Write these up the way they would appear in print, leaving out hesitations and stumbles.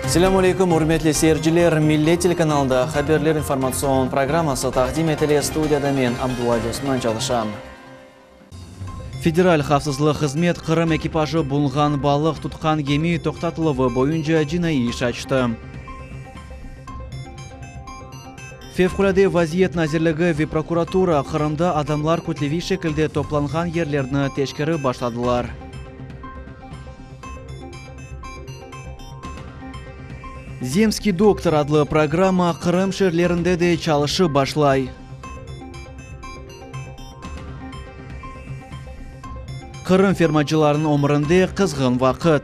Selâm aleyküm, ürmetli seyirciler! Millet telekanalında Haberler informatsion programması taqdim etile, studiyada men, Abdulla Osman, çalışam. Federal havfsızlıq hızmet Qırım ekipajı bulunğan balıq tutqan gemi toqtatıluvı boyunca cinaiy iş açtı. Fevqulâde vaziyet nazirligi ve prokuratura Qırımda adamlar kütleviy şekilde toplanğan yerlerni teşkerip başladılar. Zemskiy doktor adlı programma Qırım şeerlerinde de çalışıp başlay. Qırım fermacılarınıñ ömründe qızğın vaqıt.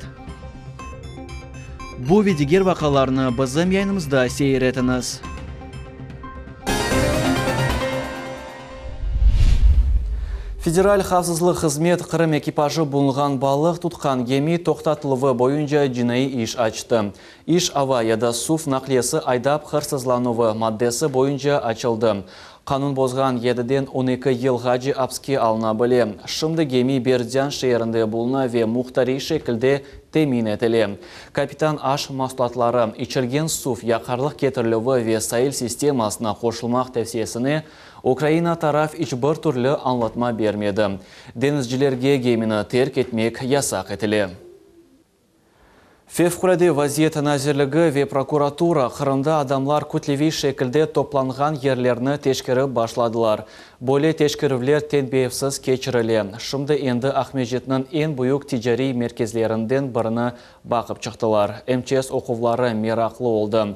Bu ve diger vaqalarnı bizim yayınımızda seyir etiñiz. Federal havfsızlıq hızmet Qırım ekipajı bulunğan balıq tutqan gemi toqtatıluvı boyunca cinaiy iş açtı. İş ava ya da suv naqliyesi aydap hırsızlanuvı maddesi boyunca açıldı. Qanun bozğan yediden 12 yılğace apske alına bile. Şimdi gemi Berdyansk şeerinde buluna ve muhtariy şekilde temin etile. Kapitan aş mahsulatları, içilgen suv, yaqarlıq ketirilüvi ve sail sistemasına qoşulmaq tevsiyesine Ukraina taraf iç bir türlü añlatma bermedi. Deñizcilerge gemini terk etmek yasaq etile. Fevqulâde vaziyet nazirligi ve prokuratura Qırımda adamlar kütleviy şekilde toplanğan yerlerni teşkerip başladılar. Böyle teşkerüvler tenbiyevsiz keçirile. Şimdi endi Aqmescitniñ eñ büyük ticariy merkezlerinden birini baqıp çıqtılar. MÇS oquvları meraqlı oldı.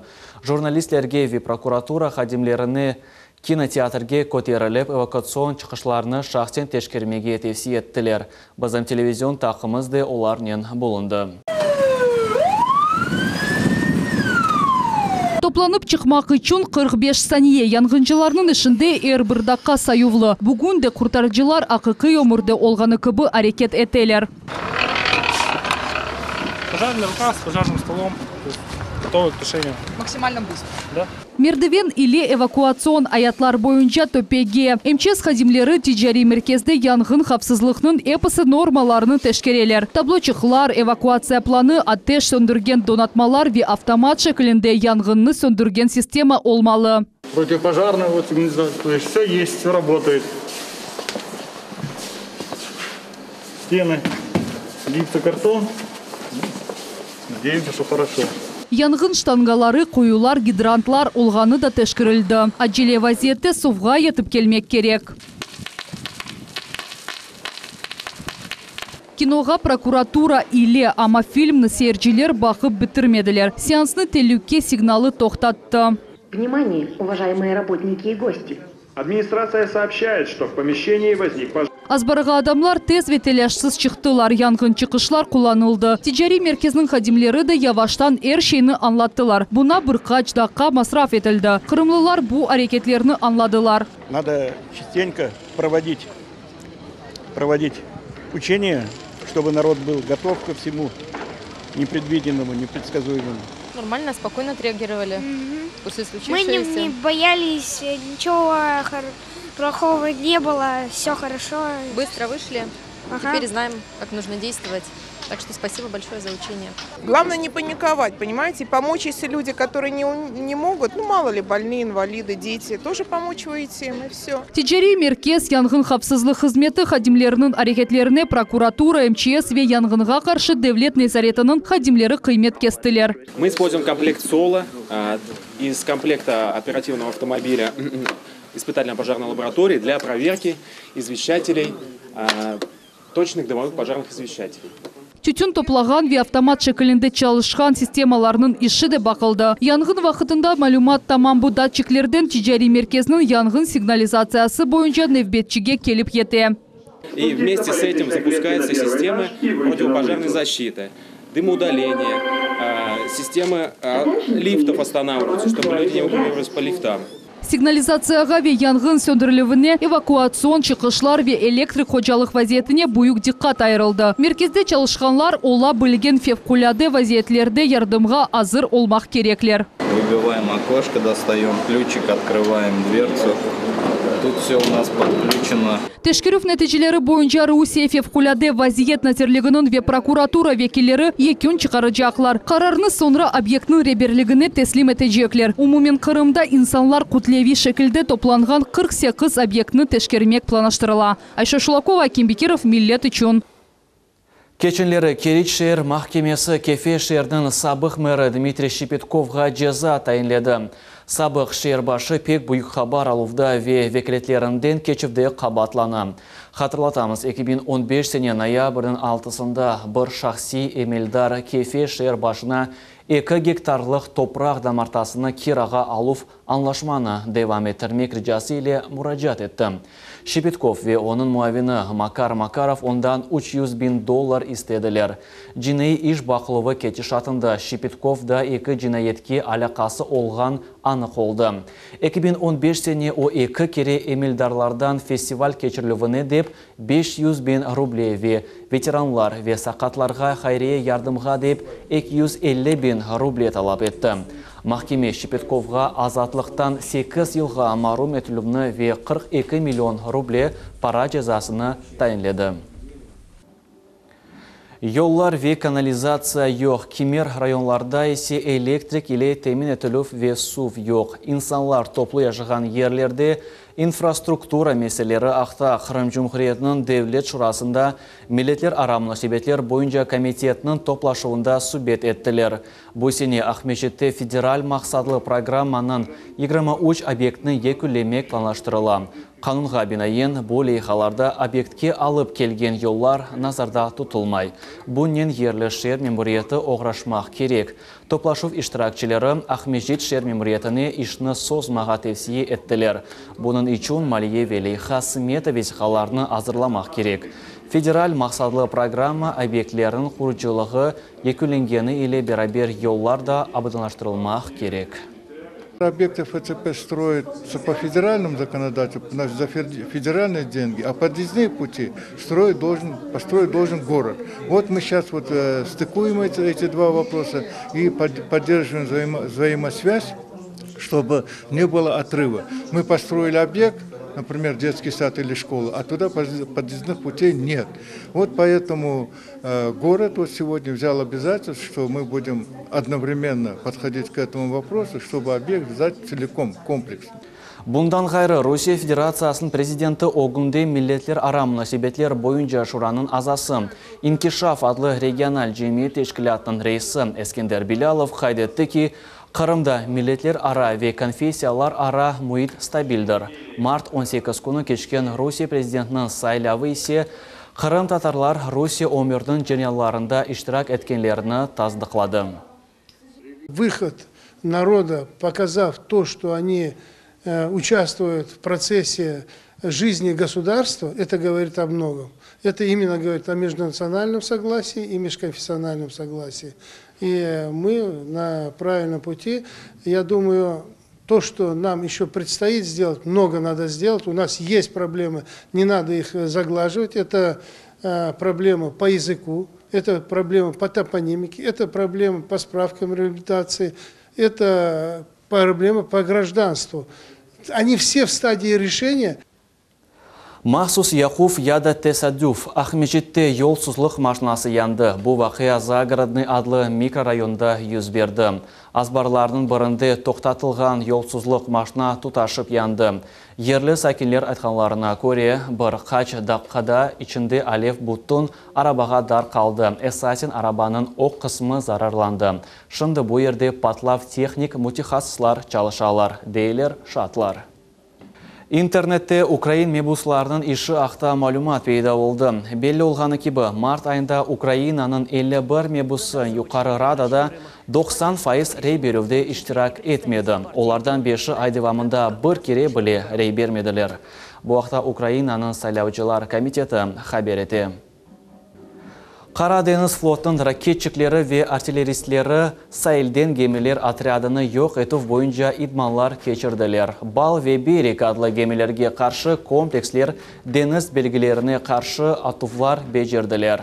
Jurnalistlerge ve prokuratura hadimlerine kinoteatrge köterilip, evakuatsion çıqışlarnı şahsen teşkermege tevsiye ettiler. Bizim televizion taqımız de olarnen bulundı. Toplanıp çıqmaq içün 45 saniye, yanğıncılarnıñ işinde er bir daqqa sayuvlı. Bugün de qurtarıcılar aqiqiy ömürde olğanı kibi areket eteler. Пожарная рука с пожарным столом, готовы к тушению. Максимально быстро. Да. Merdiven ile evakuatsion ayatlar boyunca töpege. MÇS hadimleri ticariy merkezde yanğın havfsızlıqnıñ episi normalarını teşkereler. Tabloçıqlar, evakuatsiya planı, ateş söndürgen donatmalar ve avtomat şekilinde yanğınnı söndürgen sistema olmalı. Противопожарная вот сигнализация, то есть все есть, все работает. Стены, гипсокартон. Надеемся, что хорошо. Yanğın ştangaları, quyular, gidrantlar olğanı da teşkerildi. Acele vaziyette suvğa yetip kelmek kerek. Kinoğa prokuratura ile, amma filmni seyirciler baqıp bitirmediler. Seansnı telüke signalı toqtattı. Внимание, уважаемые работники и гости! Администрация сообщает, что в помещении возник пожар. Azbarğa adamlar tez ve telâşsız çıqtılar, yanğın çıqışlar qullanıldı. Ticariy merkezniñ hadimleri de yavaştan er şeyni añlattılar. Buña bir qaç daqqa masraf etildi. Qırımlılar bu areketlerni añladılar. Надо частенько проводить, проводить учения, чтобы народ был готов ко всему непредвиденному, непредсказуемому. Нормально, спокойно отреагировали после Мы не, случившегося. не боялись, ничего плохого не было, все хорошо. Быстро вышли. Ага. Теперь знаем, как нужно действовать. Так что спасибо большое за учение. Главное не паниковать, понимаете, помочь, если люди, которые не, не могут, ну мало ли, больные, инвалиды, дети, тоже помочь выйти им, и все. Ticariy merkez yanğın havfsızlıq hızmeti hadimleriniñ areketlerine prokuratura, MÇS ve yanğınğa qarşı devlet nezaretiniñ hadimleri qıymet kestiler. Мы используем комплект СОЛа из комплекта оперативного автомобиля испытательно-пожарной лаборатории для проверки извещателей, точных дымовых пожарных извещателей. Tütün toplağan ve avtomat şekilinde çalışqan sistemalarnıñ işi de baqıldı. Yanğın vaqtında malümat tamam bu datçiklerden ticariy merkezniñ yanğın signalizatsiyası boyunca nevbetçige kelip yete. И вместе с этим запускаются системы противопожарной защиты, дымоудаления, системы лифтов останавливаются, чтобы люди не эвакуировались по лифтам. Signalizatsiyağa ve yanğın söndürilüvine, evakuatsion çıqışlar ve elektrik hocalıq vaziyetine büyük diqqat ayırıldı. Merkezde çalışqanlar ola bilgen fevqulâde vaziyetlerde yardımğa azır olmaq kerekler. Выбиваем окошко, достаем ключик, открываем дверцу. Тут все у нас подключено. Teşkerüv neticeleri boyunca Rusiye Fevqulâde vaziyet nazirliginiñ ve prokuratura vekilleri yekün çıqaracaqlar. Qararnı soñra obyektniñ reberligine teslim etecekler. Umumen Qırımda insanlar kütleviy şekilde toplanğan 48 obyektni teşkermek planlaştırıla. Ayşe Şulakova, Akim Bekirov, Millet içün. Keçenleri Keriç şeer mahkemesi Kefe şeeriniñ sabıq meri Dmitriy Şepetkovğa ceza tayinledi. Sabıq şeer başı pek büyük habar aluvda ve vekâletlerinden keçüvde qabaatlana. Hatırlatamız, 2015 sene noyabrniñ altısında bir şahsiy emeldar Kefe şeer başına eki gektarlıq topraq damartasını kirağa aluv añlaşmanı devam ettirmek ricası ile muracaat etti. Şepetkov ve onıñ muavini Makar Makarov ondan 300 biñ dollar istediler. Cinaiy iş baqıluvı ketişatında Şepetkov da eki cinayetke alâqası olğan anıq oldı. 2015 sene o eki kere emeldarlardan festival keçirilüvine dep 500 biñ ruble ve veteranlar ve saqatlarğa hayriye yardımğa dep 250 biñ ruble talap etti. Mahkeme Şepetkovğa azatlıqtan 8 yılğa marum etilüvni ve 42 million ruble para cezasını tayinledi. Yollar ve kanalizatsiya yoq. Kimer rayonlarda ise elektrik ile temin etilüv ve suv yoq. İnsanlar toplu yaşağan yerlerde infrastruktura meseleleri aqta Qırım Cumhuriyetiniñ Devlet Şurasında Milletlerara munasebetler boyunca komitetiniñ toplaşuvında subet ettiler. Bu sene Aqmescitte federal maqsatlı programmanıñ 23 obyektini yekünlemek planlaştırıla. Qanunğa binaen bu leyhalarda obyektke alıp kelgen yollar nazarda tutulmay. Bunen yerli şeer memuriyeti oğraşmaq kerek. Toplaşuv iştirakçileri Aqmescit şeer memuriyetine işni sozmağa tevsiye ettiler. Bunıñ içün maliye ve leyha smeta vesiqalarını azırlamaq kerek. Federal maqsatlı programma obyektleriniñ qurucılığı yekünlengeni ile beraber yollar da abadanlaştırılmaq kerek. Объекты ФЦП строятся по федеральному законодательству, за федеральные деньги, а подъездные пути строить должен, построить должен город. Вот мы сейчас вот э, стыкуем эти, эти два вопроса и поддерживаем взаимо, взаимосвязь, чтобы не было отрыва. Мы построили объект, например, детский сад или школу, а туда подъездных путей нет. Вот поэтому э, город вот сегодня взял обязательство, что мы будем одновременно подходить к этому вопросу, чтобы объект сдать целиком, комплексно. Bundan ğayrı Rusiye Federatsiyasınıñ prezidenti ögünde milletlerara munasebetler boyunca şuranıñ azası İnkişaf adlı regional cemiyet teşkilâtınıñ reisi Eskender Bilâlov qayd etti ki, Qırımda milletlerara ve konfessiyalarara müit stabildir. Mart 18 künü keçken Rusiye prezidentiniñ saylavı ise qırımtatarlar Rusiye ömüriniñ ceryanlarında iştirak etkenlerini tasdıqladı. Выход народа, показав то, что они э, участвуют в процессе жизни государства, это говорит о многом. Это именно говорит о межнациональном согласии и межконфессиональном согласии. И мы на правильном пути. Я думаю, то, что нам еще предстоит сделать, много надо сделать. У нас есть проблемы, не надо их заглаживать. Это э, проблема по языку, это проблема по топонимике, это проблема по справкам реабилитации, это проблема по гражданству. Они все в стадии решения. Mahsus yaquv ya da tesadüf Aqmescitte yolsuzlıq maşinası yandı. Bu vaqia Zagorodnıy adlı mikrorayonda yüz berdi. Azbarlarnıñ birinde toqtatılğan yolsuzlıq maşina tutaşıp yandı. Yerli sakinler aytqanlarına köre, bir qaç daqqada içinde alev bütün arabağa darqaldı. Esasen arabanıñ ög qısmı zararlandı. Şimdi bu yerde patlav tehnik mütehassıslar çalışalar, deyler şaatlar. İnternette ukrain mebuslarınıñ işi aqta malümat peyda oldı. Belli olğanı kibi, mart ayında Ukrainanıñ 51 mebusı Yuqarı Radada 90% rey berüvde iştirak etmedi. Olardan 5 ay devamında bir kere bile rey bermediler. Bu aqta Ukrainanıñ saylavcılar komiteti haber ete. Qara deñiz flotunıñ raketçikleri ve artilleristleri sailden gemiler otrâdını yoq etüv boyunca idmanlar keçirdiler. Bal ve Berek adlı gemilerge qarşı kompleksler deñiz belgilerine qarşı atuvlar becerdiler.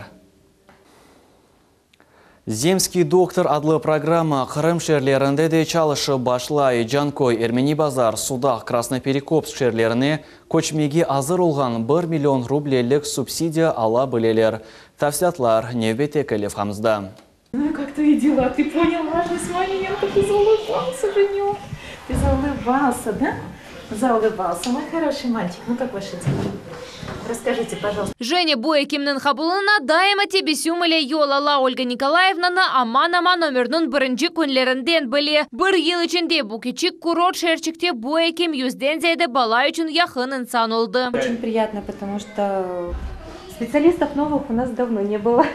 Zemskiy doktor adlı programma Qırım şeerlerinde de çalışıp başlay. Canköy, Ermeni Bazar, Sudaq, Krasnoperekopsk şeerlerine köçmege azır olğan bir million rublelik subsidiya ala bileler. Tafsilâtlar nevbetteki levhamızda. Ну и как твои дела? Ты понял важность момента? Ты заулыбался, Женек. Ты заулыбался, да? Заулыбался, мой хороший мальчик. Ну как ваши дела? Расскажите, пожалуйста. Женя bu ekimniñ qabulına daima tebessüm ile yol ala. Olga Nikolaevnanı aman-aman ömürniñ birinci künlerinden bile. Bir yıl içinde bu kiçik kurort şeerçikte bu ekim yüzden ziyade bala içün yaqın insan oldı. Очень приятно, потому что специалистов новых у нас давно не было.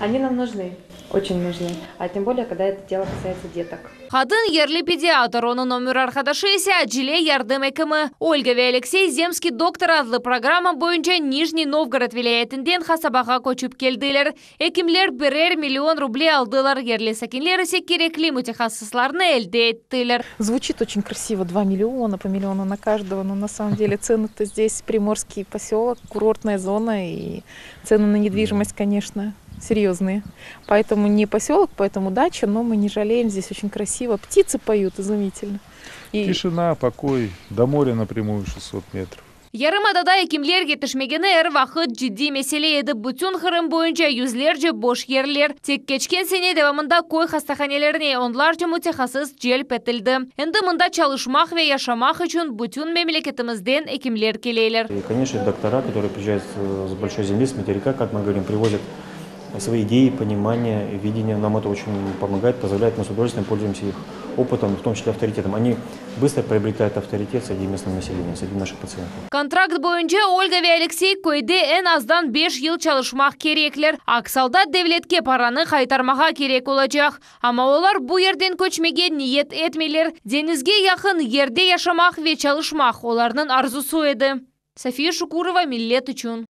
Они нам нужны, очень нужны. А тем более, когда это дело касается деток. Qadın yerli pediatr, onıñ ömür arqadaşı ise acele yardım ekimi. Olga ve Aleksey Zemskiy doktor adlı programma boyunca Nijniy Novgorod vilâyetinden qasabağa köçip keldiler. Ekimler birer million ruble aldılar, yerli sakinler ise kerekli mütehassıslarnı elde ettiler. Звучит очень красиво, 2 миллиона, по миллиону на каждого, но на самом деле цены-то здесь приморский поселок, курортная зона, и цены на недвижимость, конечно, серьезные. Поэтому не поселок, поэтому дача, но мы не жалеем, здесь очень красиво. Птицы поют изумительно. И Тишина, покой, до моря напрямую 600 метров. Yarımadada ekimler yetişmegeni er vaqıt ciddiy mesele edi. Bütün Qırım boyunca yüzlerce boş yerler. Tek keçken sene devamında köy hastahanelerine onlarca mütehassıs celp etildi. Endi mında çalışmaq ve yaşamaq içün bütün memleketimizden ekimler keleler. И, конечно, доктора, которые приезжают с большой земли, с материка, как мы говорим, привозят свои идеи, понимание, видение. Нам это очень помогает, позволяет, мы с удовольствием пользуемся их опытом, в том числе авторитетом. Они быстро приобретают авторитет среди местного населения, среди наших пациентов. Kontrakt boyunca Olga ve Aleksey köyde eñ azdan 5 yıl çalışmaq kerekler. Aks alda devletke paranı qaytarmağa kerek olacaq. Amma olar bu yerden köçmege niyet etmeyler. Deñizge yaqın yerde yaşamaq ve çalışmaq olarnıñ arzusı edi. София Шукурова, Millet içün.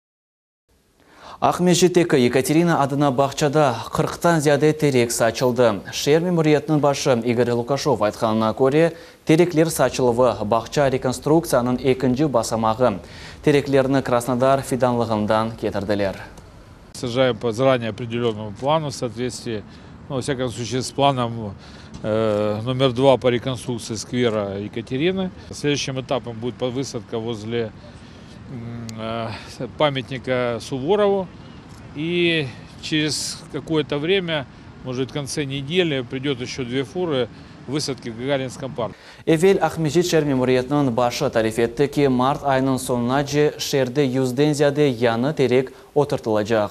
Aqmescitteki Yekaterina adına bağçada 40-tan ziyade terek saçıldı. Şeer memuriyetiniñ başı İgor Lukaşev aytqanına köre, terekler saçıluvı bağça rekonstruktsiyanıñ ekinci basamağı. Tereklerni Krasnodar fidanlığından ketirdiler. Сажаем по заранее определенному плану в соответствии, ну, во всяком случае, с планом номер два по реконструкции сквера Екатерины. Следующим этапом будет высадка возле памятника Суворову. И через какое-то время, может, в конце недели, придет еще две фуры высадки в Гагаринском парке. Evel Aqmescit şeer memuriyetiniñ başı tarif etti ki, mart ayınıñ soñunace şeerde yüzden ziyade yañı terek oturtılacaq.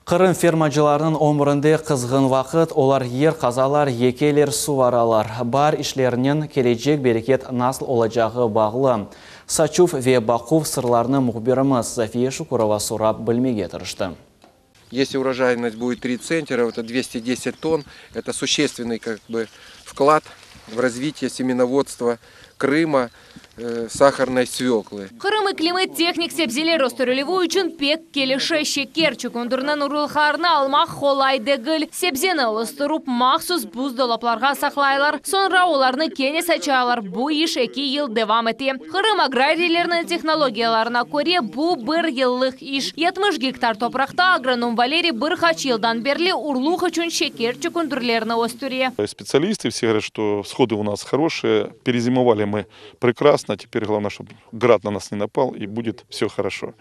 Qırım fermacılarınıñ ömürinde qızğın vaqıt, olar yer qazalar, ekeler, suvaralar. Baar işlerinen kelecek bereket nasıl olacağı bağlı. Saçuv ve baquv sırlarını mühbirimiz Safiye Şukurova sorap bilmege tırıştı. Если урожайность будет 3 центнера, это 210 тонн, это существенный как бы, вклад в развитие семеноводства Крыма, сахарной свеклы. Qırım iklimi tehnik sebzeler östürilüvi içün pek kelişe. Şeker çükündürniñ urluqlarını almaq qolay degil. Sebzeni östürip mahsus buzdolaplarğa saqlaylar. Soñra olarnı kene saçalar. Bu iş 2 yıl devam ete. Qırım agrariyleriniñ tehnologiyalarına köre bu bir yıllıq iş. 70 gektar topraqta agronom Valeriy bir qaç yıldan berli urluq içün şeker çükündürlerini östüre. Специалисты все говорят, что всходы у нас хорошие, перезимовали мы прекрасно, теперь главное, чтобы град на нас не напал, и будет все хорошо.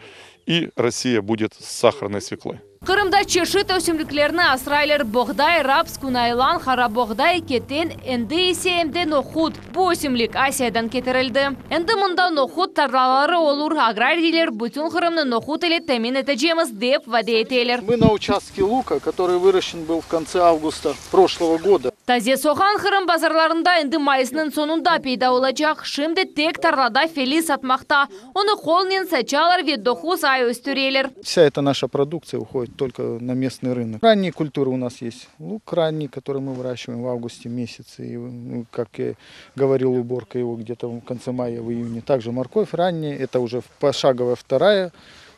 И Россия будет с сахарной свеклой. Qırımda çeşit ösümliklerni asraylar: boğday, raps, künaylan, qara boğday, keten, endi ise em de nohut. Bu ösümlik Asiyadan ketirildi. Endi mında nohut tarlaları olur. Agrariyler bütün Qırımnı nohut ile temin etecekmiz dep vade eteler. Мы на участке лука, который выращен был в конце августа прошлого года. Taze soğan Qırım bazarlarında endi mayısnıñ soñunda peyda olacaq. Şimdi tek tarlada feli satmaqta. Onı qolnen saçalar ve 9 ay östüreler. Вся эта наша продукция уходит только на местный рынок. Ранние культуры у нас есть. Лук ранний, который мы выращиваем в августе месяце. И, ну, как я говорил, уборка его где-то в конце мая, в июне. Также морковь ранняя, это уже пошаговая вторая.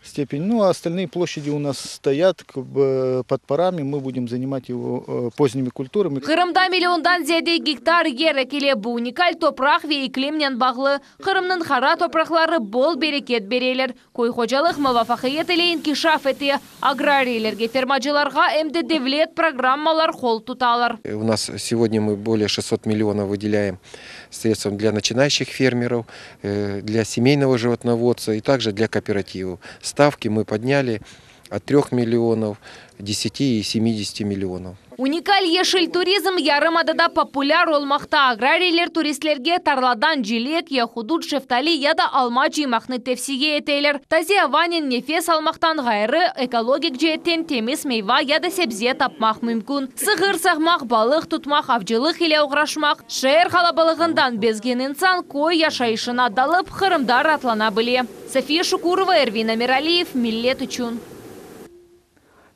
степени. Ну, а остальные площади у нас стоят как бы под парами, мы будем занимать его э, поздними культурами. Qırımda milliondan ziyade gektar yer ekile. Bu unikal topraq ve iklimnen bağlı. Qırımnıñ qara topraqları bol bereket bereler. Köy hocalıq muvafaqiyet ile inkişaf ete. Agrariylerge, fermacılarğa em de devlet programmalar qol tutalar. У нас сегодня мы более 600 миллионов выделяем средств для начинающих фермеров, э, для семейного животноводства и также для кооперативов. Ставки мы подняли от 3 миллионов, 10 и 70 миллионов. Unikal yeşil turizm yarımadada populâr olmaqta. Agrariyler turistlerge tarladan cilek, yahudut, şeftali ya da alma cıymaqnı tevsiye eteler. Taze avanen nefes almaqtan ğayrı, ekologik ceetten temiz meyva ya da sebze tapmaq mümkün. Sığır sağmaq, balıq tutmaq, avcılıq ile oğraşmaq. Şeer qalabalığından bezgen insan köy yaşayışına dalıp, Qırımda raatlana bile. Safiye Şukurova, Ervin Amiraliyev, Millet içün.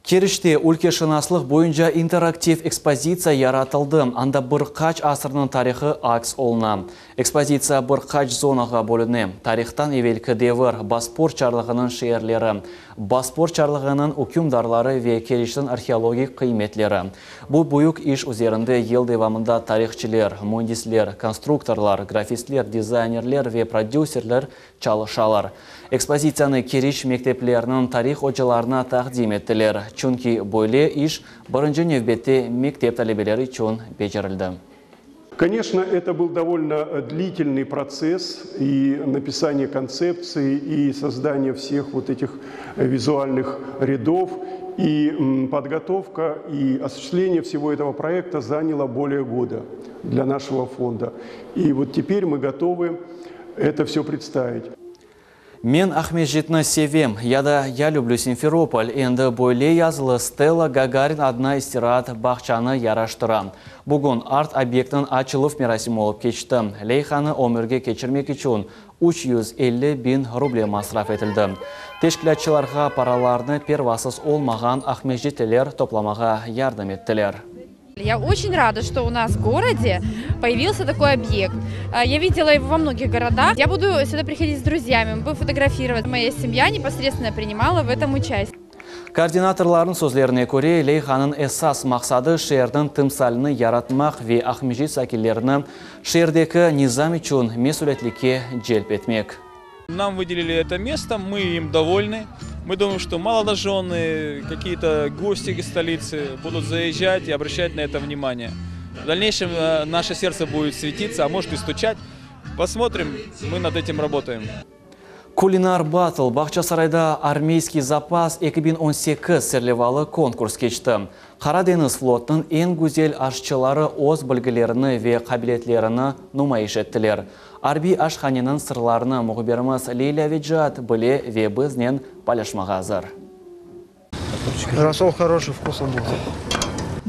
Keriçte ülkeşınaslıq boyunca interaktiv ekspozitsiya yaratıldı, anda bir qaç asırnıñ tarihı aks oluna. Ekspozitsiya bir qaç zonağa bölüne, tarihtan evelki devir, Bospor çarlığınıñ şeerleri, Bospor çarlığınıñ ükümdarları ve Keriçniñ arheologik qıymetleri. Bu büyük iş üzerinde yıl devamında tarihçiler, müendisler, konstruktorlar, grafistler, dizaynerler ve prodüserler çalışalar. Ekspozitsiyanı Keriç mektepleriniñ tarih ocalarına taqdim ettiler, çünki böyle iş birinci nevbette mektep talebeleri içün becerildi. Конечно, это был довольно длительный процесс и написание концепции, и создание всех вот этих визуальных рядов, и подготовка, и осуществление всего этого проекта заняло более года для нашего фонда. И вот теперь мы готовы это все представить. Men Aqmescitni sevem, ya da Ya lüblü Simferopol, endi böyle yazılı stela Gagarin adına istiraat bağçanı yaraştıra. Bugün art-obyektniñ açıluv merasimi olıp keçti. Leyhanı ömürge keçirmek içün 350 biñ ruble masraf etildi. Teşkilâtçılarğa paralarnı pervasız olmağan aqmescitliler toplamağa yardım ettiler. Я очень рада, что у нас в городе появился такой объект. Я видела его во многих городах. Я буду сюда приходить с друзьями, мы будем фотографировать. Моя семья непосредственно принимала в этом участие. Koordinatorlarnıñ sözlerine köre, leyhanıñ esas maqsadı şeerniñ timsalini yaratmaq ve Aqmescit sakinlerini şeerdeki nizam içün mesüliyetlikke celp etmek. Нам выделили это место, мы им довольны. Мы думаем, что молодожены, какие-то гости столицы будут заезжать и обращать на это внимание. В дальнейшем э, наше сердце будет светиться, а может и стучать. Посмотрим, мы над этим работаем. Kulinar battl Bağçasarayda Armeyskiy zapas 2018 serlevalı konkurs keçti. Qara deñiz flotunıñ eñ güzel aşçıları öz bilgilerini ve qabiliyetlerini numayış ettiler. Arbiy aşhaneniñ sırlarını mühbirimiz Lilâ Vecat bile ve biznen paylaşmağa azır. Рассол хороший, вкусно будет.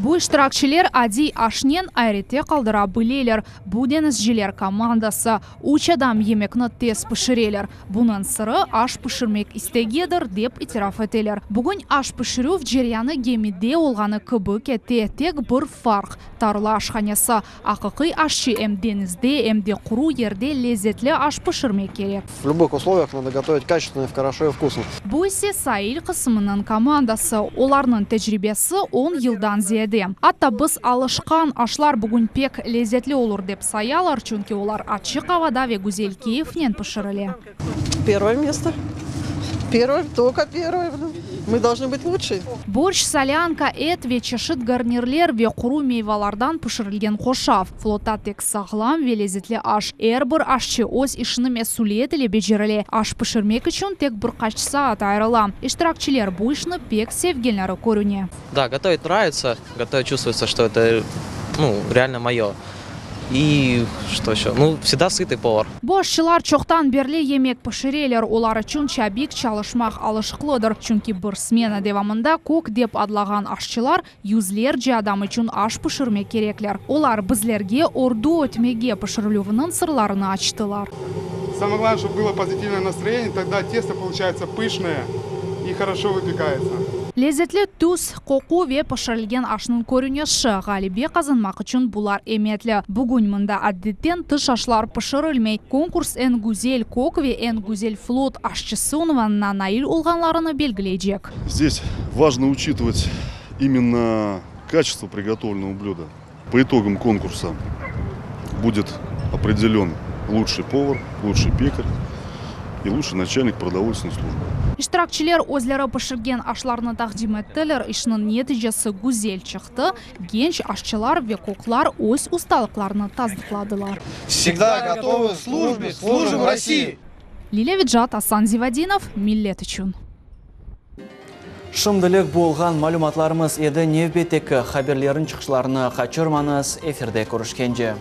Bu iştirakçiler adiy aşnen ayrette qaldıra bileler. Bu deñizciler komandası. Üç adam yemekni tez pişireler. Bunıñ sırı aş pişirmek istegidir, dep itiraf eteler. Bugün aş pişirüv ceryanı gemide olğanı kibi kete, tek bir farq, tarla aşhanesi. Aqiqiy aşçı em deñizde, em de quru yerde lezzetli aş pişirmek kerek. В любых условиях надо готовить качественно, хорошо и вкусно. Bu ise sail qısımınıñ komandası. Olarnıñ tecribesi on yıldan ziyade. Atta biz alışqan aşlar bugün pek lezzetli olur, dep sayalar, çünki olar açıq avada ve güzel keyfnen pişirile. Первое место. Первое, только первое. Мы должны быть лучшие. Borşç, solânka, et ve çeşit garnirler ve quru meyvalardan pişirilgen hoşaf. Flotta tek sağlam ve lezzetli aş. Er bir aşçı öz işini mesüliyet ile becerele. Aş pişirmek içün tek bir qaç saat ayırıla. İştirakçiler bu işni pek sevgenleri körüne. Да, готовить нравится, готовить чувствуется, что это, ну, реально мое. И что еще? Ну, всегда сытый повар. Bu aşçılar çoqtan berli yemek pişireler. Olar içün çabik çalışmaq alışıqlıdır. Çünki bir smena devamında kok dep adlağan aşçılar yüzlerce adam içün aş pişirmek kerekler. Olar bizlerge ordu ötmegi pişirilüviniñ sırlarını açtılar. Самое главное, чтобы было позитивное настроение, тогда тесто получается пышное и хорошо выпекается. Lezetli tüs, qoqu ve pişirilgen aşnıñ körünişi, ğalebe qazanmaq içün bular emiyetli. Bugün mında adetten tış aşlar pişirilmey. Konkurs eñ güzel kok ve eñ güzel flot aşçısı unvanına nail olğanlarını belgileycek. Здесь важно учитывать именно качество приготовленного блюда. По итогам конкурса будет определен лучший повар, лучший пекарь и лучший начальник продовольственной службы. İştirakçiler özleri pişirgen aşlarnı taqdim ettiler, işniñ neticesi güzel çıqtı, genç aşçılar ve koklar öz ustalıqlarını tasdıqladılar. Всегда готовы к службе, служим России! Lilâ Vecat, Asan Zivadinov, Millet içün. Şimdilik bu olğan malümatlarımız edi. Nevbetteki haberlerniñ çıqışlarını qaçırmañız. Efirde körüşkence.